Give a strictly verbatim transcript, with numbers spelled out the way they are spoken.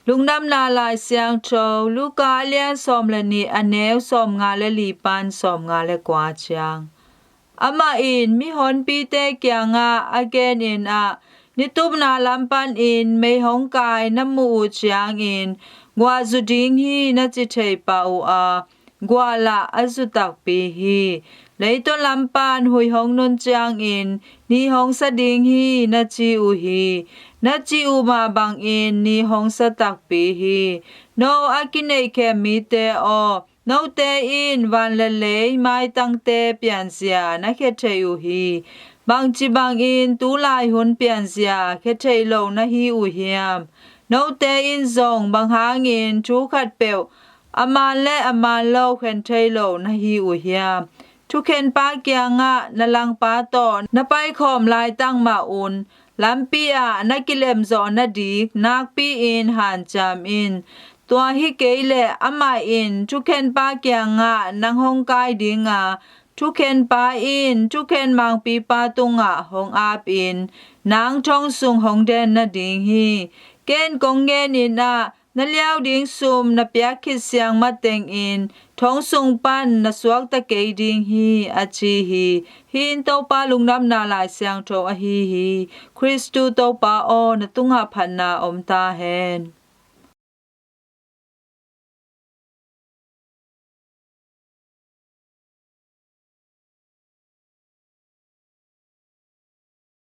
Lungdamna Lai Siangtho, Luka a lian sawm le nih, a neu sawmnga le li pan sawmnga le kua ciang. Amah in mihonpite kiangah a genin ah, nitupna lam panin mei hong kai na muh uh ciangin, guah zu ding hi na ci thei pah uh a, guah lah a zu takpi hi. Leitaw lam pan hui hong nun ciangin, ni hong sa ding hi na ci uh hi. Na cih uh mah bangin ni hong sa takpi hi. No a kineihkhem mite aw, note in van le lei maitangte pianzia na khia thei uh hi. Bangci bangin tu lai hun pianzia khia thei lo na hi uh hiam? Note in zong bang hangin thu khat peuh a man le a man lo khen thei lo na hi uh hiam? Thukhenpa kiangah na langpa tawh na paikhawm laitang mah un, lampi ah na kilemzawh nading nakpi-in hanciam in. Tua hi kei leh amah in thukhenpa kiangah nang hong kai ding a, thukhenpa in thukhen mangpipa tungah hong ap-in, nang thong sung hong den nading hi. Ken kong genin ah, na liau ding sum na piak khit siang matengin thong sung pan na suakta kei ding hi, a ci hi. Hih in Topa Lungdamna Lai Siangtho ahi hi. Khristu Topa aw, na tungah phatna om ta hen.